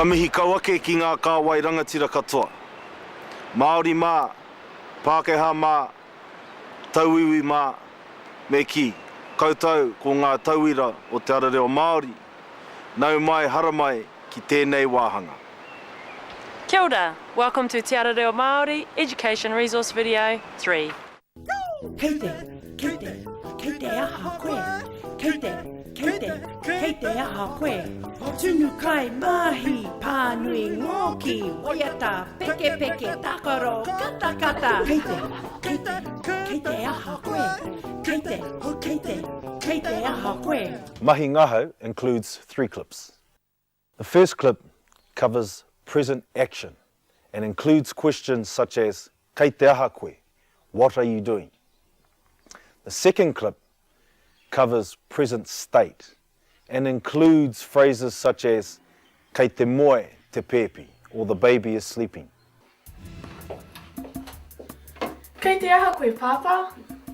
Ka mihi kau ake ki ngā kāwai rangatira katoa. Māori mā, Pākehā mā, tauiwi mā, me kī, koutou ko ngā tauira o Te Ara Reo Māori, nau mai haramai ki tēnei wāhanga. Kia ora! Welcome to Te Ara Reo Māori Education Resource Video 3. Kei te, kei te, kei te aha koe? Kei te, kei te, kei te aha koe? Tunu kai, mahi, pānui, ngōki, waiata, pekepeke, tākaro, katakata. Kei te, kei te, kei te aha koe? Kei te, kei te, kei te aha koe? Mahi Ngahau includes 3 clips. The first clip covers present action and includes questions such as Kei te aha koe? What are you doing? The second clip covers present state and includes phrases such as Kei te moe te pēpi or the baby is sleeping. Kei te aha koe, Pāpā?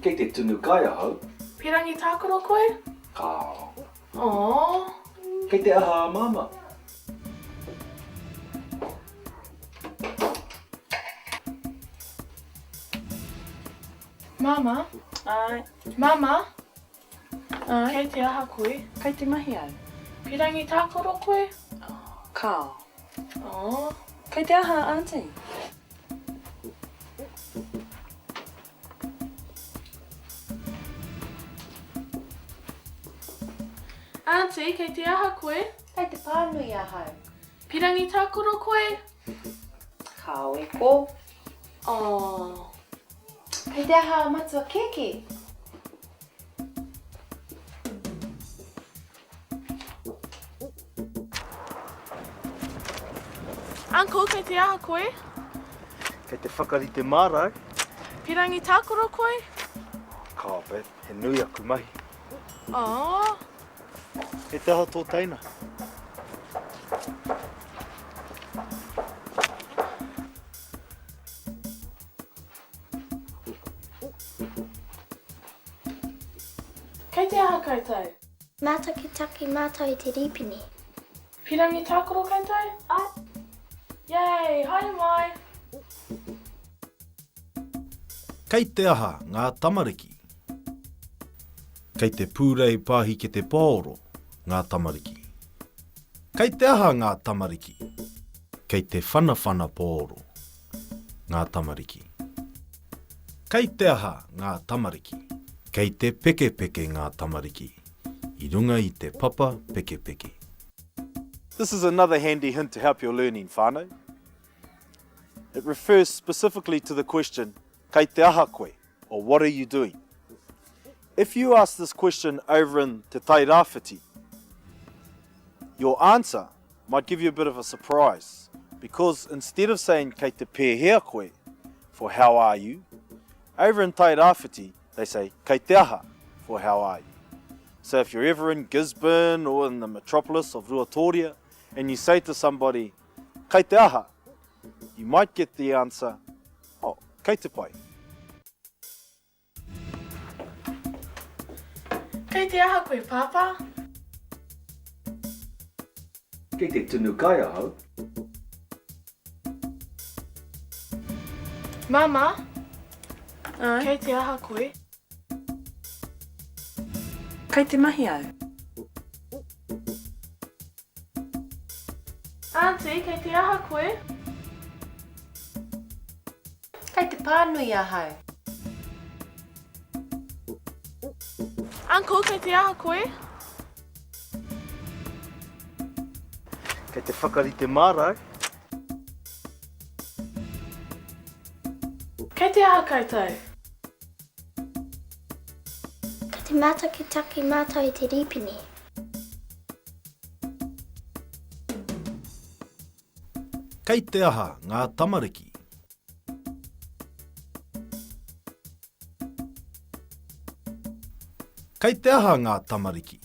Kei te tunu kai ahau. Pirangi tākaro koe? Kāo. Aww. Kei te aha a Māmā? Māmā? Āe. Māmā? Āe. Kei te aha koe? Kei te mahi au. Pirangi tākaro koe? Kāo. Aww. Kei te aha a Aunty? Aunty, kei te aha koe? Kei te pānui ahau. Pirangi tākaro koe? Kāo e kō. Aww. Kei te aha a Matua Kēkē? Uncle, kei te aha koe? Kei te whakarite māra au. Pirangi tākaro koe? Kao, babe, he nui aku mahi. Aww. Kei te aha tō teina? Kei te aha koutou? Mātakitaki mātou i te rīpene. Pirangi tākaro koutou? Āe. Yay! Haere mai! Kei te aha ngā tamariki? Kei te pūrei pāhikete paoro ngā tamariki. Kei te aha ngā tamariki? Kei te whanawhana paoro ngā tamariki. Kei te aha ngā tamariki? Kei te pekepeke ngā tamariki i runga i te papa pekepeke. This is another handy hint to help your learning, whānau. It refers specifically to the question, Kei te aha koe? or What are you doing? If you ask this question over in Te Tai Rāwhiti, your answer might give you a bit of a surprise because instead of saying kei te pēhea koe for how are you, over in Tai Rāwhiti they say kei te aha for how are you. So if you're ever in Gisborne or in the metropolis of Ruatoria and you say to somebody kei te aha, you might get the answer, oh, kei te pai. Kei te aha koe, Pāpā? Kei te tunu kai ahau. Māmā? Āe. Kei te aha koe? Kei te mahi au. Aunty, kei te aha koe? Kei te pānui ahau. Uncle, kei te aha koe? Kei te whakarite māra au. Kei te aha koutou? Kei te mātakitaki mātou i te rīpene. Kei te aha ngā tamariki? Kei te aha ngā tamariki?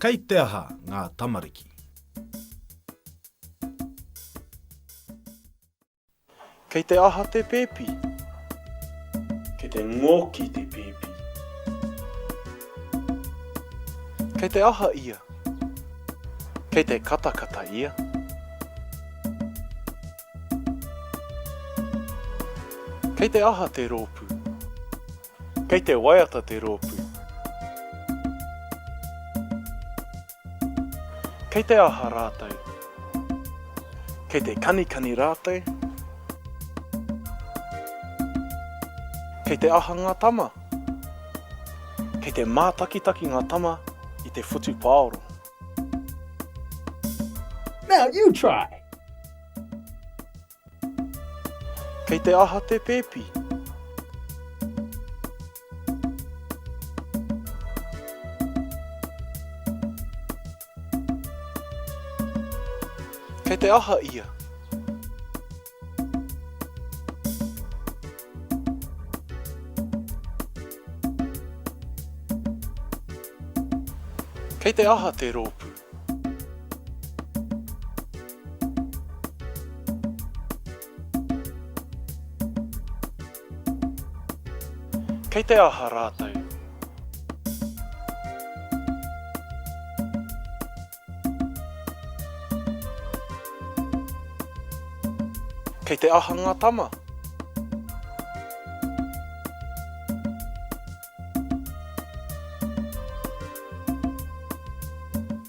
Kei te aha ngā tamariki? Kei te aha te pēpi? Kei te ngōki te pēpi. Kei te aha ia? Kei te katakata ia. Kei te aha te rōpū? Kei te waiata te rōpū. Kei te aha rātou? Kei te kanikani rātou? Kei te aha ngā tama? Kei te mātakitaki ngā tama i te whutupaoro. Now you try! Kei te aha te pēpi? Kei te aha ia? Kei te aha te rōpū? Kei te aha rātou? Kei te aha ngā tama?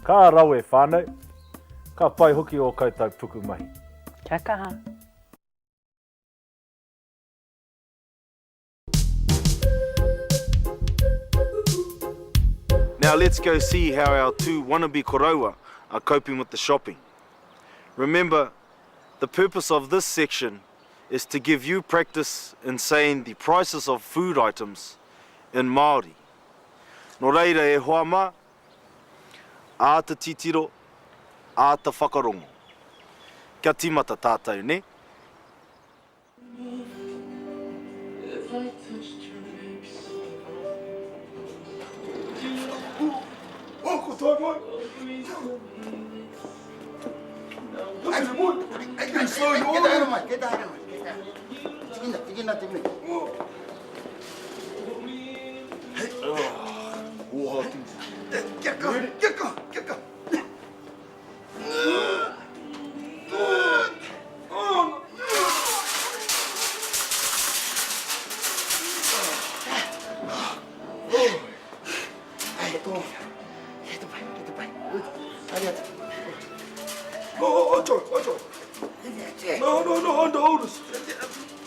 Ka rawe whānau. Ka pai hoki ō koutou pukumahi. Kia kaha. Now let's go see how our two wannabe koroua are coping with the shopping. Remember, the purpose of this section is to give you practice in saying the prices of food items in Māori. Nō reira e hoa mā, āta titiro, āta whakarongo. Kia tīmata tātou, nē?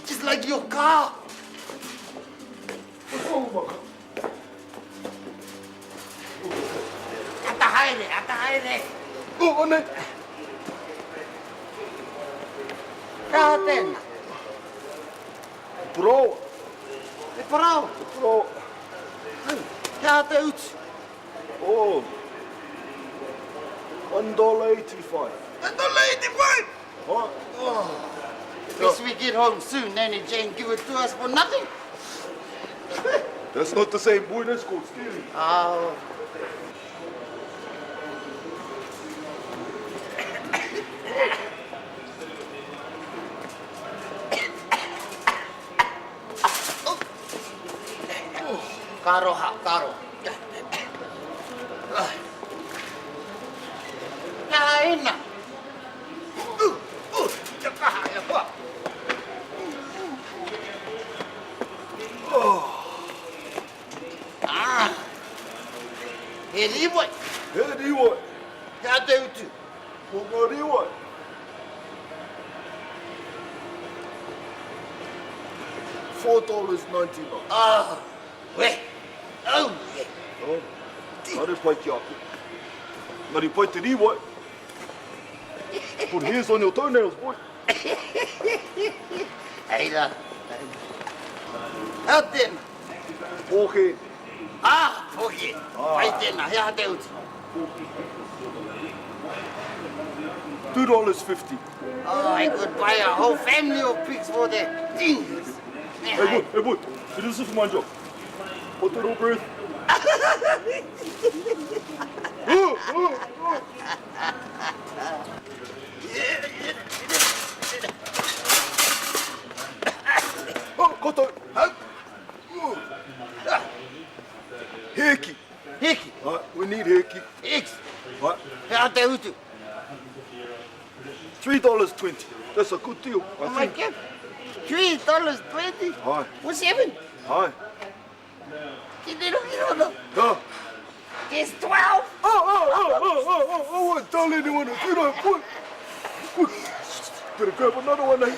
Just like your car. What's wrong with my car? Ata haere, ata haere. Oh, anei. He aha tēnā? Paraoa. He paraoa? He paraoa. He aha te utu? Oh, $1.85. $1.85? What? Oh. Best we get home soon, Nanny Jane give it to us for nothing. That's not the same boy, that's called stealing. Oh. Ka aroha, ka aroha. He aha ēnā? Kia kaha, e hoa. Ah, he rīwai. He rīwai. He aha te utu? Ko ngā rīwai. $4.99. Ah, we. Au, e. Oh, kāre pai ki a koe. Engari pai te rīwai. Put hairs on your toenails, boy. Hei rā. Hea tēnā? Pōke. Ah, pōke. Pai tēnā, he aha te utu? $2.50. Oh, I could buy a whole family of pigs for that. Genius. Hey boy, hey boy, it is for my job. Potato breath. Oh, koutou. Hēki. Hēki? We need hēki. $3.20. That's a good deal, I Oh my think. God. $3.20? Aye. For seven? Aye. Ki te roki rono. Oh. There's 12. Oh, oh, oh, oh, oh, oh, I won't tell anyone if you don't put. Better grab another one, eh?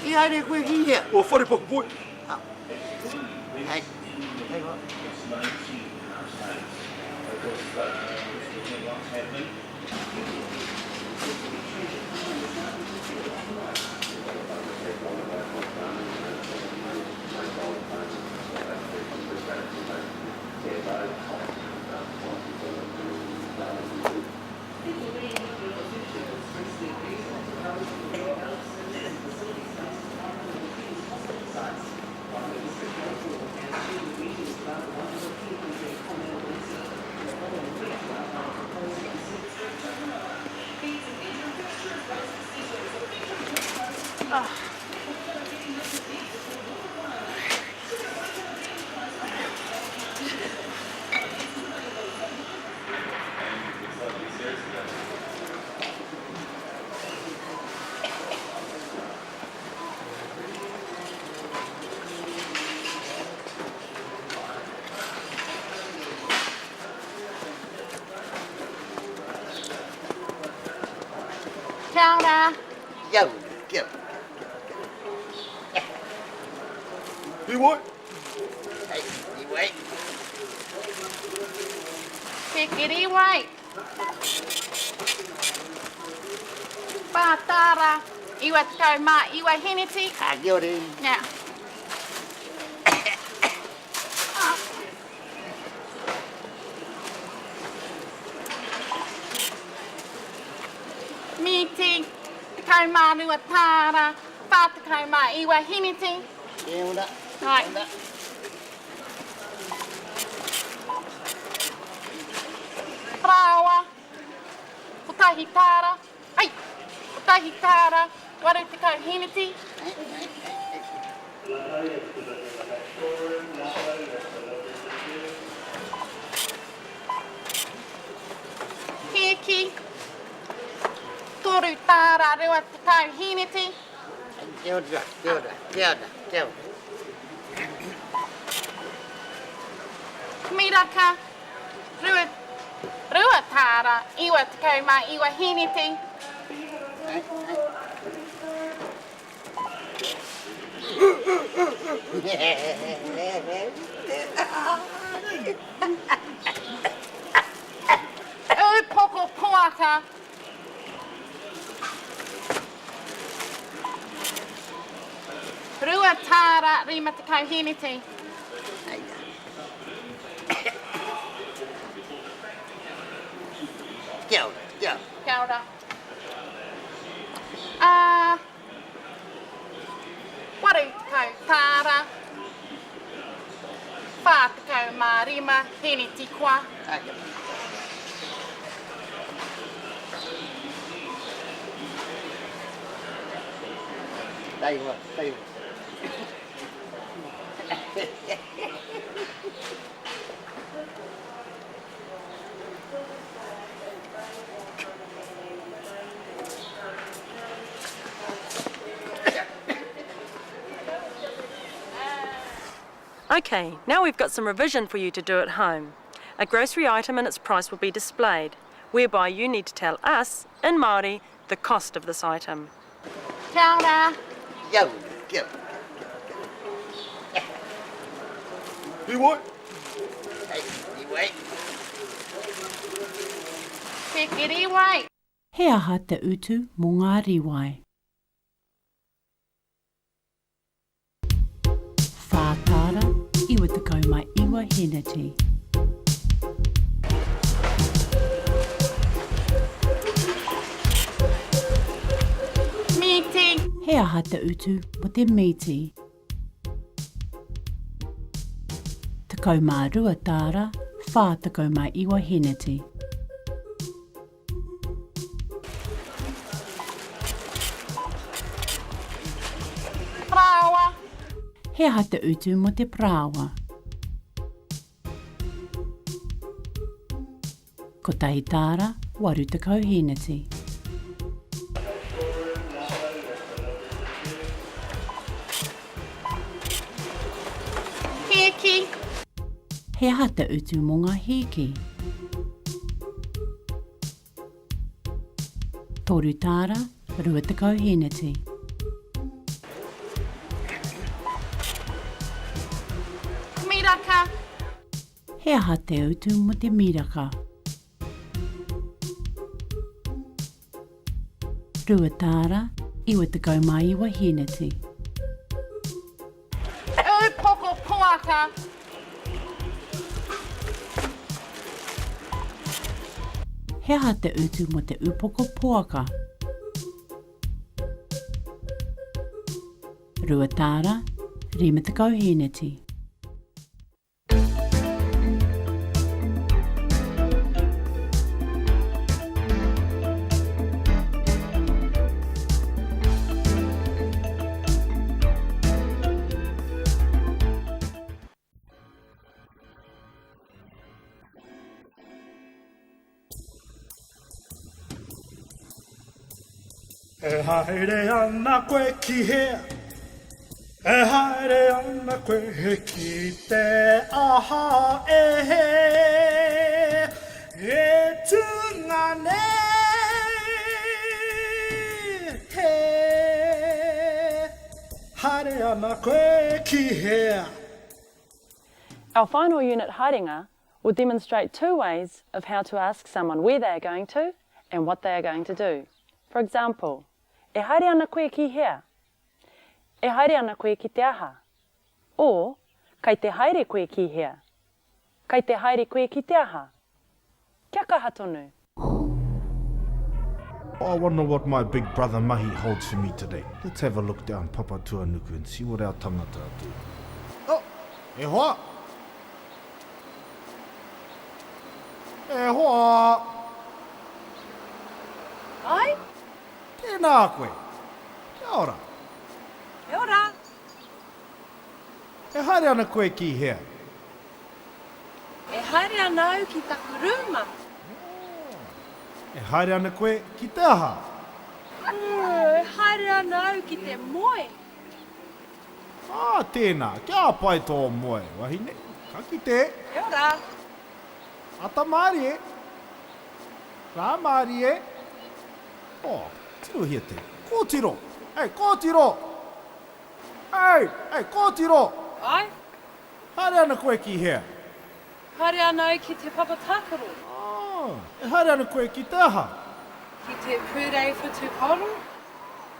I haere koe ki hea? O, wharepaku boy. Hei, hei hoa. Kia ora. Kia ora, kia ora. He what? Hei, i wai. Kekeri wai. Pātāra, 99 heneti. Ah, kia ora. Now. Mīti, 12 tāra, 49 heneti. Kia ora. Right. Parāoa, kotahi tāra, ai, kotahi tāra, 80 heneti. Kēki, 3 tāra, 20 heneti. Kia ora, kia ora, kia ora, kia ora. Miraka, 2 tāra, 99 heneti. Ūpoko poaka. 2 tāra, 50 heneti. Kia ora, kia ora. Kia ora. Ā, 80 tāra, 45 hēneti koa. Taihoa, taihoa. Okay, now we've got some revision for you to do at home. A grocery item and its price will be displayed, whereby you need to tell us, in Māori, the cost of this item. Kia ora. Kia ora, kia ora. Rīwai. Hei, rīwai. Peke rīwai. He aha te utu mō ngā rīwai? Whātāra, 99 heneti. Mīti. He aha te utu mō te mīti? 12 tāra, 49 heneti. Parāoa. He aha te utu mō te parāoa? Kotahi tāra, 80 hēneti. Hēki. He aha te utu mō ngā hēki? 3 tāra, 20 hēneti. Miraka. He aha te utu mō te miraka? 2 tāra, 99 hēneti. Ūpoko poaka. He aha te utu mō te upoko poaka? 2 tāra, 50 hēneti. E haere ana koe ki hea? E haere ana koe ki te aha e he? E tūnga nei he? Haere ana koe ki hea? Our final unit haerenga will demonstrate two ways of how to ask someone where they are going to and what they are going to do. For example, E haere ana koe ki hea? E haere ana koe ki te aha? Or, Kei te haere koe ki hea? Kei te haere koe ki te aha? Kia kaha tonu! I wonder what my big brother mahi holds for me today. Let's have a look down Papatuanuku and see what our tangata are doing. Oh, e hoa! E hoa! Ai? Tēnā koe. Kia ora. Kia ora. E haere ana koe ki hea? E haere ana au ki taku rūma. E haere ana koe ki te aha? E haere ana au ki te moe. Ā, tēnā, kia pai tō moe, wahine. Ka kite. Kia ora. Ata mārie. Rā mārie. Oh, tirohia te kōtiro. Hei, kōtiro! Hei, hei, kōtiro! Ai? Haere ana koe ki hea? Haere ana au ki te papa tākaro. Oh, e haere ana koe ki te aha? Ki te pūrei whutupōro.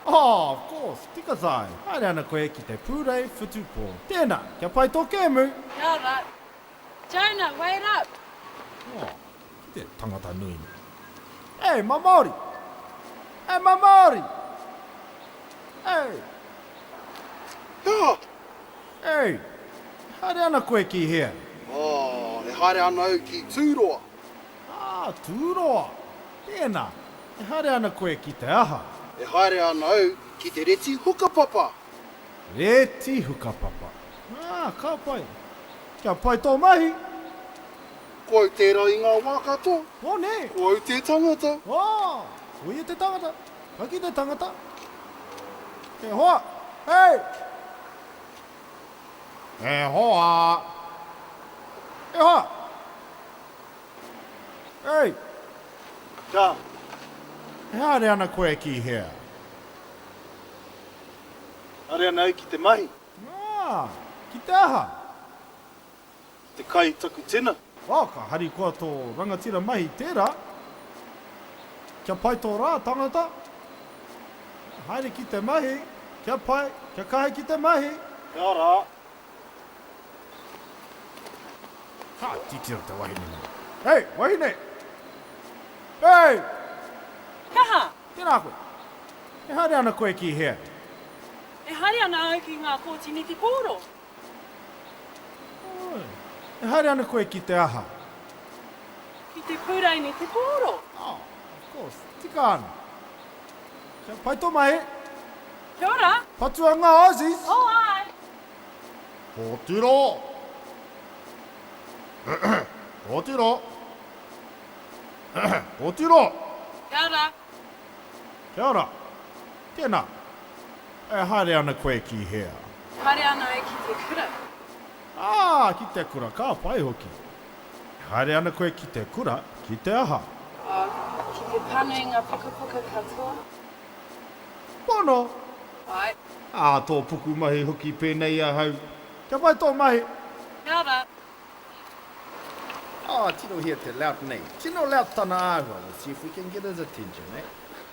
Oh, of course, tika thai. Haere ana koe ki te pūrei whutupōro. Tēnā, kia pai tō kēmu! Kia ora. Jonah, wait up! Oh, ki te tangata nui nei. Hey, ma Māori! Hey, ma Māori! Hey! He aha? Hey! E haere ana koe ki hea? Oh, e haere ana au ki Tūroa. Ah, Tūroa! Tēnā, e haere ana koe ki te aha? E haere ana au ki te reti hukapapa. Reti hukapapa. Ah, ka pai. Kia pai tō mahi! Ko au tērā i ngā wā katoa. Oh, nē! Ko au te tangata. Oh, ko ia te tangata. Ka kite tangata. E hoa! Hey! E hoa! E hoa! Hey! Ka. E haere ana koe ki hea? Haere ana au ki te mahi. Ah, ki te aha? Te kai i taku tina. Oh, ka harikoa tō rangatira mahi tērā. Kia pai tō rā, tangata. Haere ki te mahi. Kia pai, kia kaha ki te mahi. Kia ora. Ka titiro te wahine nei. Hei, wahine! Hei! Kaha! Tēnā koe. E haere ana koe ki hea? E haere ana au ki ngā kōti netipōro. Oi. E haere ana koe ki te aha? Ki te purei netipōro. Oh, of course. Tika ana. Kia pai tō mahi. Kia ora. Patua ngā Aussies. Oh, āe. Kōtiro! Kōtiro! Kōtiro! Kia ora. Kia ora. Tēnā. E haere ana koe ki hea? Haere ana au ki te kura. Ā, ki te kura, ka pai hoki. E haere ana koe ki te kura, ki te aha? Ā, ki te pānui ngā pukapuka katoa. Pono! Āe. Ā, tō pukumahi hoki pēnei ahau. Kia pai tō mahi! Kia ora. Ā, tirohia te lout nei. Tino lout tana āhua. Let's see if we can get his attention, eh?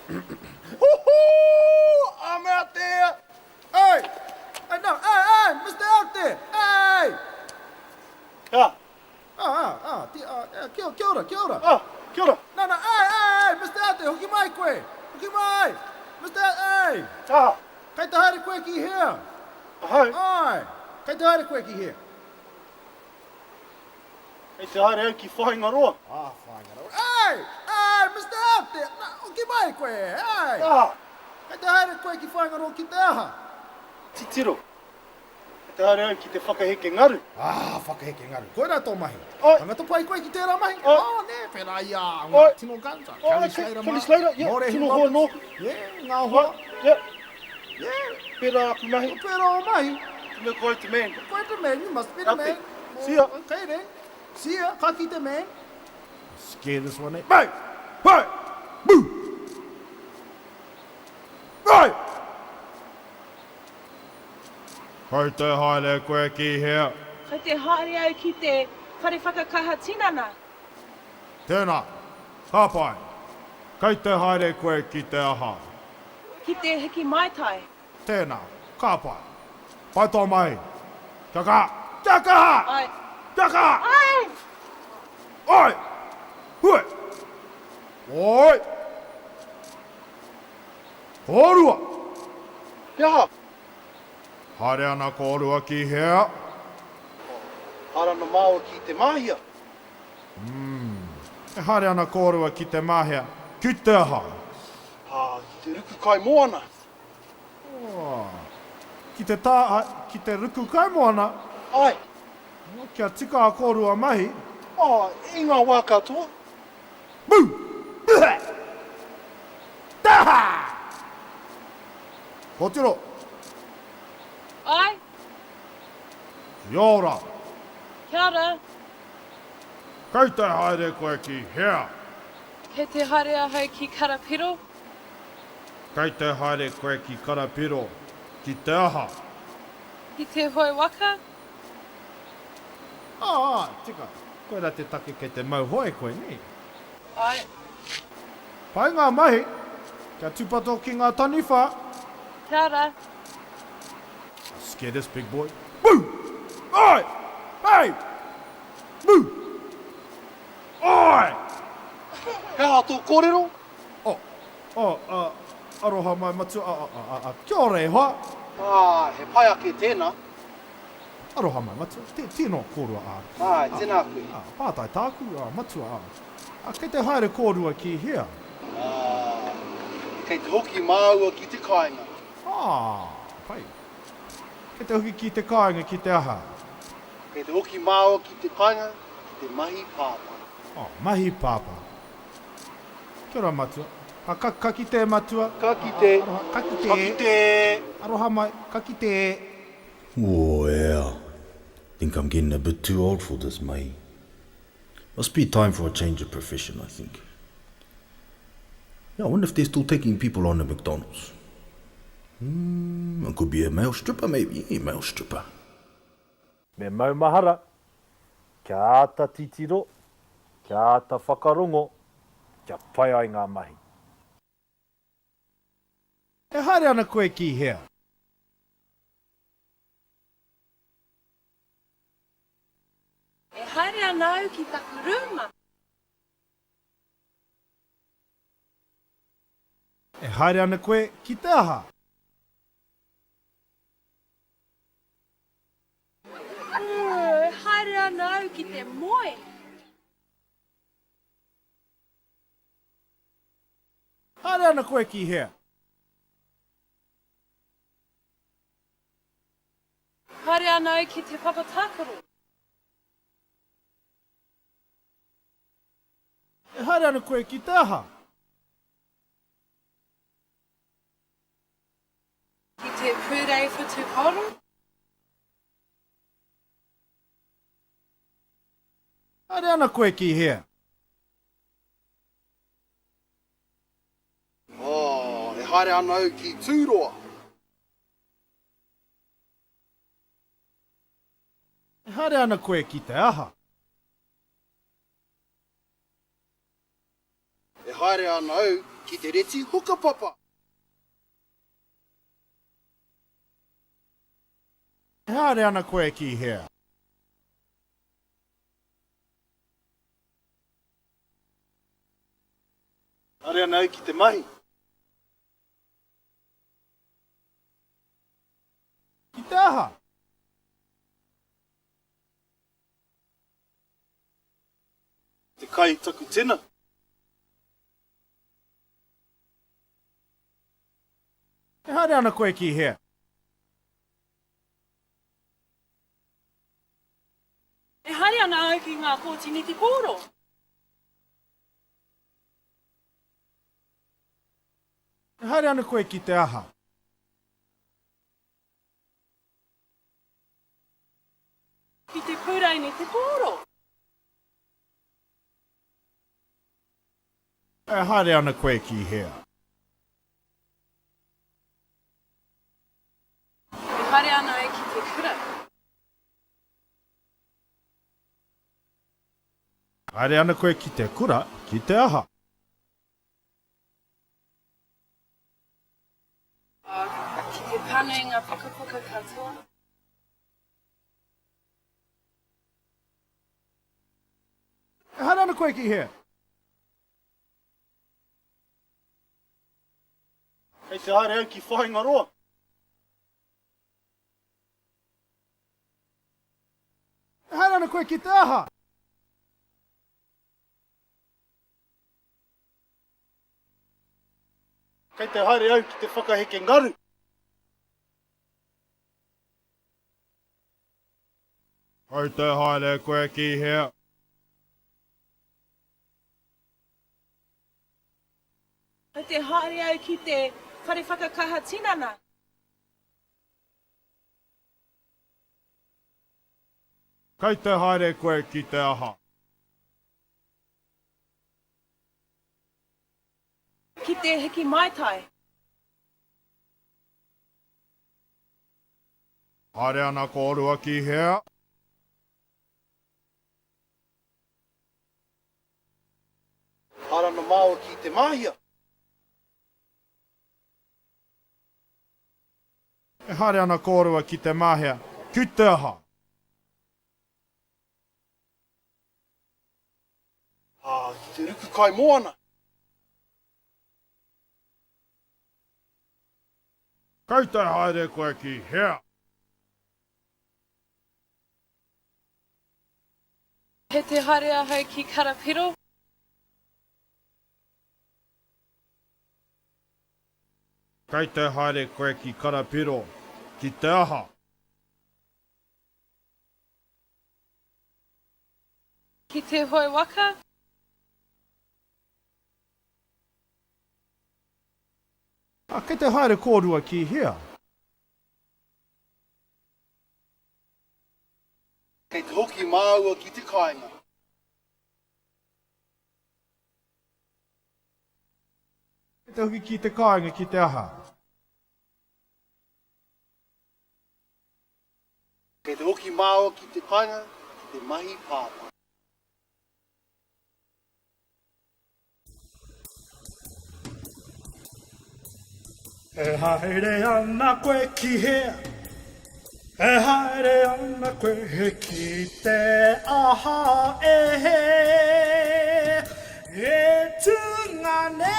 Hoo-hoo! I'm out there! Hey! Hey, no, hey, hey! Mister Out There! Hey! Ah! Ah, ah, ah, ti, ah, ah, kia, kia ora, kia ora. Ah, kia ora. No, no, hey, hey, hey, Mister Out There, hoki mai koe! Hoki mai! Mister Out, hey! Ah! Kei te haere koe ki hea? Ahau? Ai! Kei te haere koe ki hea? Kei te haere au ki Whāingaroa. Ah, Whāingaroa. Hey! Hey, Mister Out There! Na, hoki mai koe! Hey! Ah! Kei te haere koe ki Whāingaroa ki te aha? Titiro. Kei te haere au ki te whakaheke ngaru. Ah, whakaheke ngaru. Koirā tō mahi. Ai. Tangata pai koe ki tērā mahi? Ai. Oh, nē, pērā i a ngā Ai. tino guns, a Ai, Kelly Slater mā. Kelly Slater, yeah, Mōrehu tino hoa Roberts. nōku. Yeah, ngā hoa. Ai, yeah. Yeah. Pērā aku mahi. Ko pērā ō mahi. Te mea ko au te man. Ko koe te man, you must be the man. See ya. Okay then. See ya, ka kite man. Scare this one eh. Hey! Hey! Boo! Hey! Kei te haere koe ki hea? Kei te haere au ki te whare whakakaha tinana. Tēnā, ka pai. Kei te haere koe ki te aha? Ki te hiki maitai. Tēnā, ka pai. Pai tō mahi. Kia kaha! Kia kaha! Ai. Kia kaha! Ai! Oi! Hue! Oi! Kōrua! He aha? Haere ana kōrua ki hea? Haere ana māua ki Te Māhia. Umm. E haere ana kōrua ki Te Māhia, ki te aha? Ā, ki te ruku kai moana. Oh. Ki te tā, ki te ruku kai moana? Āe. Kia tika a kōrua mahi. Ā, i ngā wā katoa. Boo! Bleh! Taha! Kōtiro! Āe. Kia ora! Kia ora! Kei te haere koe ki hea? Kei te haere ahau ki Karapiro. Kei te haere koe ki Karapiro, ki te aha? Ki te hoe waka. Ā, āe, tika. Koirā te take kei te mau hoe koe, nē? Āe. Pai ngā mahi. Kia tūpato ki ngā taniwha. Kia ora. Scare this big boy. Boo! Oi! Hey! Boo! Oi! He aha tō kōrero? Oh, oh, uh, Aroha mai matua, a, a, a, a, kia ora e hoa! Ā, he pai ake tēnā. Aroha mai matua, tē, tēnā kōrua, ā. Āe, tēnā koe. Ā, pātai tāku, ā, matua, ā. Ā, kei te haere kōrua ki hea? Ā, kei te hoki māua ki te kāinga. Ā, pai. Kei te hoki ki te kāinga ki te aha? Kei te hoki māua ki te kāinga ki te mahi pāpā. Ā, mahi pāpā. Kia ora matua. Ā, ka, ka kite matua. Ka kite. Aroha, ka kite. Ka kite. Aroha mai, ka kite. Oh yeah, think I'm getting a bit too old for this mahi. Must be time for a change of profession, I think. Yeah, I wonder if they're still taking people on at McDonald's. Hmm, I could be a male stripper maybe, yeah, male stripper. Me maumahara, kia āta titiro, kia āta whakarongo, kia pai ai ngā mahi. E haere ana koe ki hea? E haere ana au ki taku rūma. E haere ana koe ki te aha? E haere ana au ki te moe. Haere ana koe ki hea? Haere ana au ki te papa tākaro. E haere ana koe ki te aha? Ki te pūrei whutupaoro. Haere ana koe ki hea? Oh, e haere ana au ki Tūroa. E haere ana koe ki te aha? E haere ana au ki te reti hukapapa. E haere ana koe ki hea? Haere ana au ki te mahi. Ki te aha? Te kai i taku tina. E haere ana koe ki hea? E haere ana au ki ngā kōti netipōro. E haere ana koe ki te aha? Ki te purei me te pōro. E haere ana koe ki hea? E haere ana au ki te kura. Haere ana koe ki te kura, ki te aha? Ki te pānui ngā pukapuka katoa. E haere ana koe ki hea? Kei te haere au ki Whāingaroa. E haere ana koe ki te aha? Kei te haere au ki te whakaheke ngaru. Kei te haere koe ki hea? Kei te haere au ki te whare whakakaha tinana. Kei te haere koe ki te aha? Ki te hiki maitai. Haere ana kōrua ki hea? Haere ana māua ki Te Māhia. E haere ana kōrua ki Te Māhia, ki te aha? Ā, ki te ruku kai moana. Kei te haere koe ki hea? Kei te haere ahau ki Karapiro. Kei te haere koe ki Karapiro ki te aha? Ki te hoe waka. A, kei te haere kōrua ki hea? Kei te hoki māua ki te kāinga. Kei te hoki ki te kāinga ki te aha? Kei te hoki māua ki te kāinga ki te mahi pāpā. E haere ana koe ki hea? E haere ana koe ki te aha e he? E tūnga nei.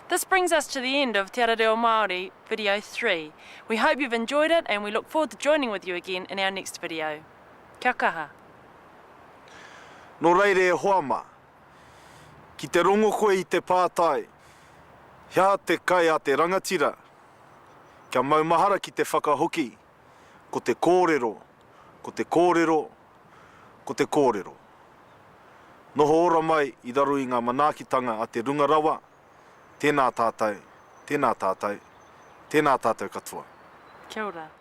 This brings us to the end of Te Ara Reo Māori video 3. We hope you've enjoyed it and we look forward to joining with you again in our next video. Kia kaha! Nō reira e hoa mā, ki te rongo koe i te pātai, He aha te kai a te rangatira? Kia maumahara ki te whakahoki, ko te kōrero, ko te kōrero, ko te kōrero. Noho ora mai i raro i ngā manaakitanga a te runga rawa, tēnā tātou, tēnā tātou, tēnā tātou katoa. Kia ora.